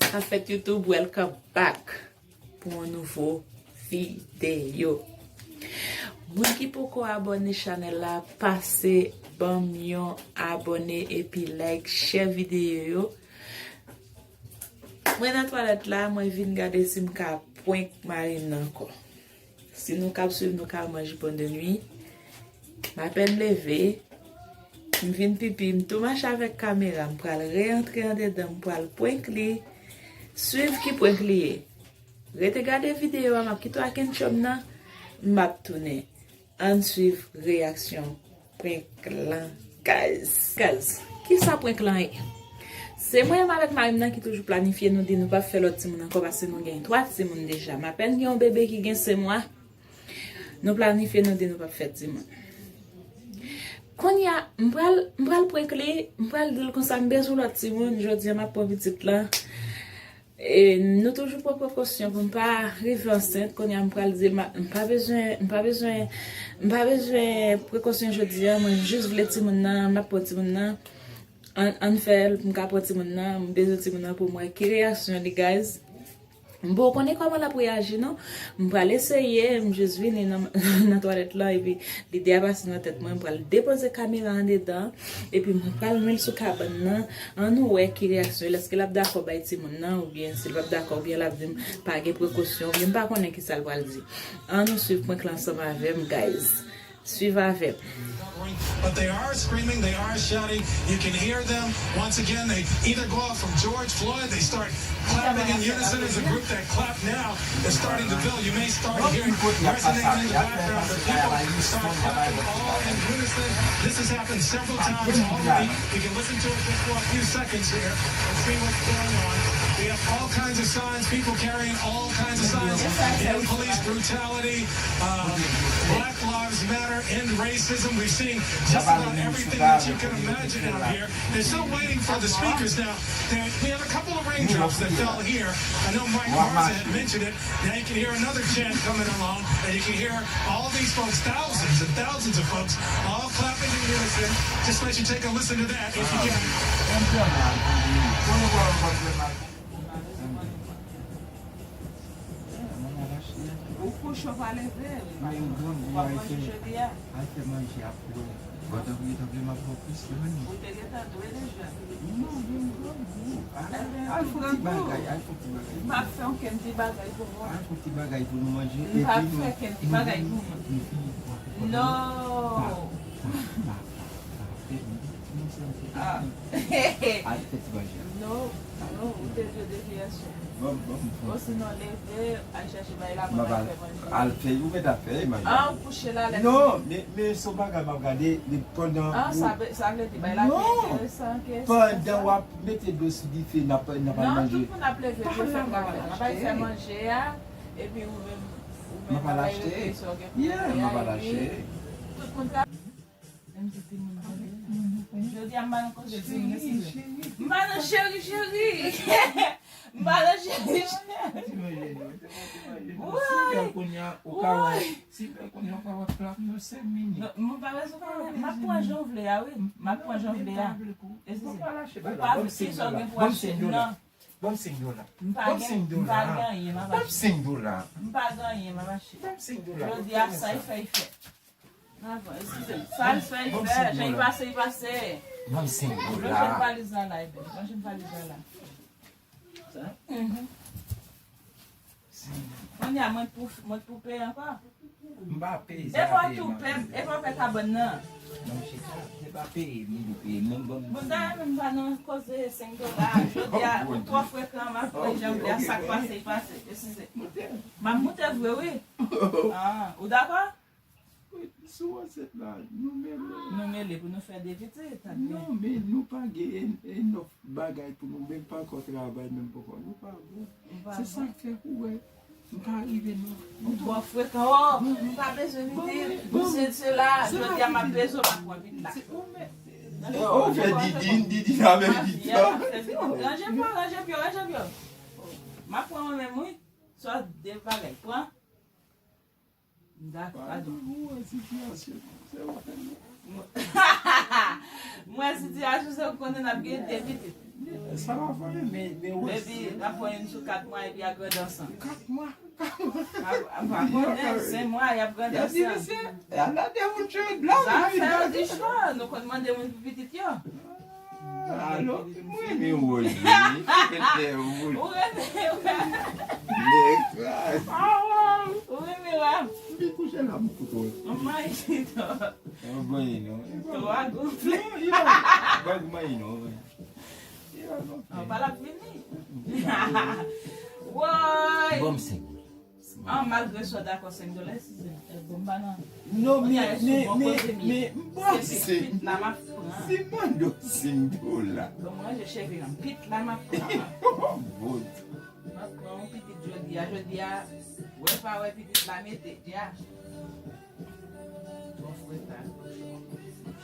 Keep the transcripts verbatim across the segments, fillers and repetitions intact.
K ap fèt YouTube, welcome back pou yon nouvo videyo. Moun ki poko abòne chanèl la, pase ban m yon abòne epi like, share videyo yo. Mwen nan twalèt la, mwen vin gade si m ka prank mari m nan ankò. Si nou k ap swiv nou ka wè mwen jipon de nwi. M apèn leve, m vin pipi, m tou mache avèk kamera, m pral reyantre andedan, m pral prank li. Swiv ki prank li ye. Rete gade videyo a, m ap kite w ak enchòm nan, m ap tounen. Ann swiv reyaksyon prank lan, guys. Guys, kisa prank lan ye? Se mwen menm avèk mari m nan ki toujou planifye, nou di nou p ap fè lòt timoun ankò paske nou gen twa timoun deja. M apèn gen yon bebe ki gen senk mwa. Nou planifye, nou di nou p ap fè timoun. Kounye a, m pral, m pral prank li, m pral di l konsa, m bezwen lòt timoun, jodi a m ap pran pitit lan. E, nou toujou pran prekosyon pou m pa rive ansent. Kounye a, m pral di l, m pa bezwen, m pa bezwen, m pa bezwen prekosyon jodi a, mwen jis vle timoun nan, m ap pran timoun nan. Ann, ann fè l pou m ka pran timoun nan, m bezwen timoun nan pou m wè ki reyaksyon li, guys. M poko konnen kòman l ap reyaji non. M pral eseye, m jis vini nan, nan twalèt lan, epi lide a pase nan tèt mwen, m pral depoze kamera andedan, epi mwen pral met l sou kabann nan. Ann nou wè ki reyaksyon l, èske l ap dakò bay timoun nan, oubyen si l p ap dakò, oubyen l ap di m pa gen prekosyon, oubyen m pa konnen kisa l pral di. Ann nou swiv prank lan ansanm avè m, guys. Swiv avè m. But they are screaming, they are shouting. You can hear them. Once again, they either go off from George Floyd, they start clapping in unison as a group that clap now. They're starting to build. You may start hearing resonating in the background. The people start clapping all in unison. This has happened several times already. You can listen to it just for a few seconds here and see what's going on. We have all kinds of signs, people carrying all kinds of signs. End police brutality, uh, Black Lives Matter, end racism. We've seen just about everything that you can imagine out here. They're still waiting for the speakers now. There, we have a couple of raindrops that fell here. I know Mike Marza had mentioned it. Now you can hear another chant coming along, and you can hear all these folks, thousands and thousands of folks, all clapping in unison. Just let you take a listen to that if you can. Ou kouche, w pa leve, w ap manje jodi a. Al fè manje apre. Bon, tanpri, tanpri, m ap pran plis manje. Ou te gentan dwe deja. Non, men m grangou. Al, al fè yon ti bagay, al fè yon ti bagay. M p ap fè okenn ti bagay pou nou. Al fè yon ti bagay pou nou manje, epi nou. M p ap fè okenn ti bagay pou nou. Non. Ah. Al fè ti manje. Non, non, ou te dwe depi yè swa. Bon, bon, bon. Osinon, leve, al chèche bay la, mwen al fè manje. Al fè, ou mèt ap fè manje. Ah, ou kouche la, lè. Non, men, men se yon bagay m ap gade, men pandan. Ah, sa vle, sa vle di bay la pi enteresan ke sa. Non. Pandan w ap mete dlo sou dife, n ap, n ap al manje. Non, tout moun ap leve pou yo fè bagay. N ap al fè manje a, epi ou menm, ou menm w ap al regle sa w gen pou w regle a, epi tout moun ka Menm si timoun tande. Jodi a m pa nan koze timoun, eskize. M pa nan cheri, cheri. M pa nan cheri, cheri. Woy. Woy. Si m pa bezwen konnen, m ap pran jan w vle a, wi. M ap pran jan w vle a. Eskize. Ou pa vle, kisa w gen pou achte? Non. Ban m senk dola. M pa gen, m pa gen anyen, m ap achte. Ban m senk dola. M pa gen anyen, m ap achte. Ban m senk dola. Jodi a, sa y fè, y fè. Avan, eskize m. Sa l fè, l fè. Jan l pase, l pase. Ban m senk dola. Ranje valiz la la, ebyen. Ranje valiz la la. Sa? Mhm. Kounye a, mwen pou, mwen pou peye ankò. M pa peye, se pa peye, man. Epa w tou pè, epa w pè kabann nan. Non, chita, se pa peye, m vin peye. Non, ban m. Bon, dayè, menm pa nan koze senk dola. Jodi a, ou twò frekan, m ap pran jan m di a, sa k pase, pase. Eskize. M ap moute vre, wi. Ah, ou dakò? Wi, sou ansent la, nou mele. Nou mele pou nou fè de pitit, sa byen. Non, men nou pa gen en-, enough bagay pou nou menm pa ankò travay, menm poko. Nou pa bon. Nou pa bon. Se sa k fè ou wè, m pa rive non. Ou twò frekan, oh, m pa bezwen lide, m se sela, jodi a m ap bezwen, m ap pran vit la. Se ou menm. Oh, fè didin, didin avèk didin. Ranje pye w, ranje pye w, ranje pye w. M ap pran mwen menm, wi. Swa de bagay, pran. M dakò, padon. Ou wè sitiyasyon, se ou menm. M wè sitiyasyon, se ou konnen n ap gen de pitit. Sa pa vre, men, men wè. Epi, N ap pran youn sou kat mwa epi a grandans lan. Kat mwa, kat mwa. A, a, pa konnen, senk mwa, y ap grandans lan. Sa fè yon di cho, nou konn mande moun pou pitit yo. Alò, mwen renmen wòl li. Ou renmen wè. Ou renmen wè. M vin kouche la, m koute w. Mwen manyen non. Mwen manyen non. Twa gonfle. Mwen manyen non. An pa l ap vini. Woy. Bon, m senk. An, malgre sa w dakò senk dola, si se bon pa nan. Non, men, men, men, men, m panse. Se pitit la m ap pran. Si m mande w senk dola. Bon, mwen, je cheve nan pit la m ap pran. Bon. M ap pran yon pitit jodi a, jodi a, wè pa wè pitit la mete, ya. Bon, frè, ta,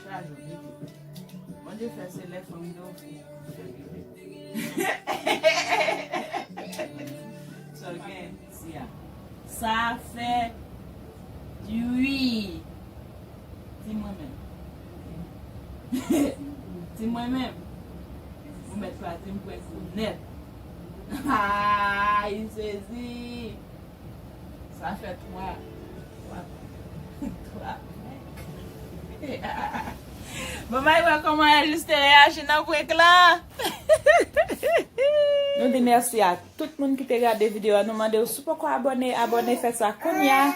chaje w, mete. Bondye fè se lè fanm yo fè bebe. Sa w gen isi a. Sa fè ui. Di mwen menm. Di mwen menm. Ou mèt pa di m pran kou nèt. Ay, sezi. Sa fè twa. Twa. Twa. Bon, m al wè kòman Juste reyaji nan prank lan. Nou di mèsi a tout moun ki te gade videyo a. Nou mande w, si w poko abòne, abòne, fè sa kounye a.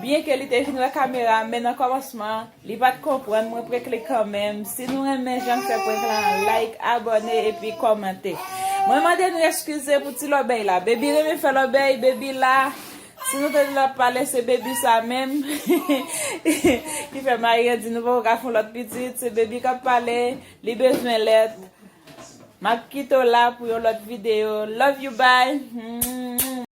Byenke li te vin wè kamera, men nan kòmansman, li pa t konprann, mwen prank li kanmenm. Si nou renmen jan m fè prank lan, like, abòne, epi kòmante. Mwen mande nou eskize pou ti lòbèy la. Baby renmen fè lòbèy, Baby la. Si nou tande l ap pale, se Baby sa menm. Ki fè Marie di nou poko ka fè yon lòt pitit. Se Baby k ap pale. Li bezwen lèt. M ap kite w la pou yon lòt videyo. Love you, bye.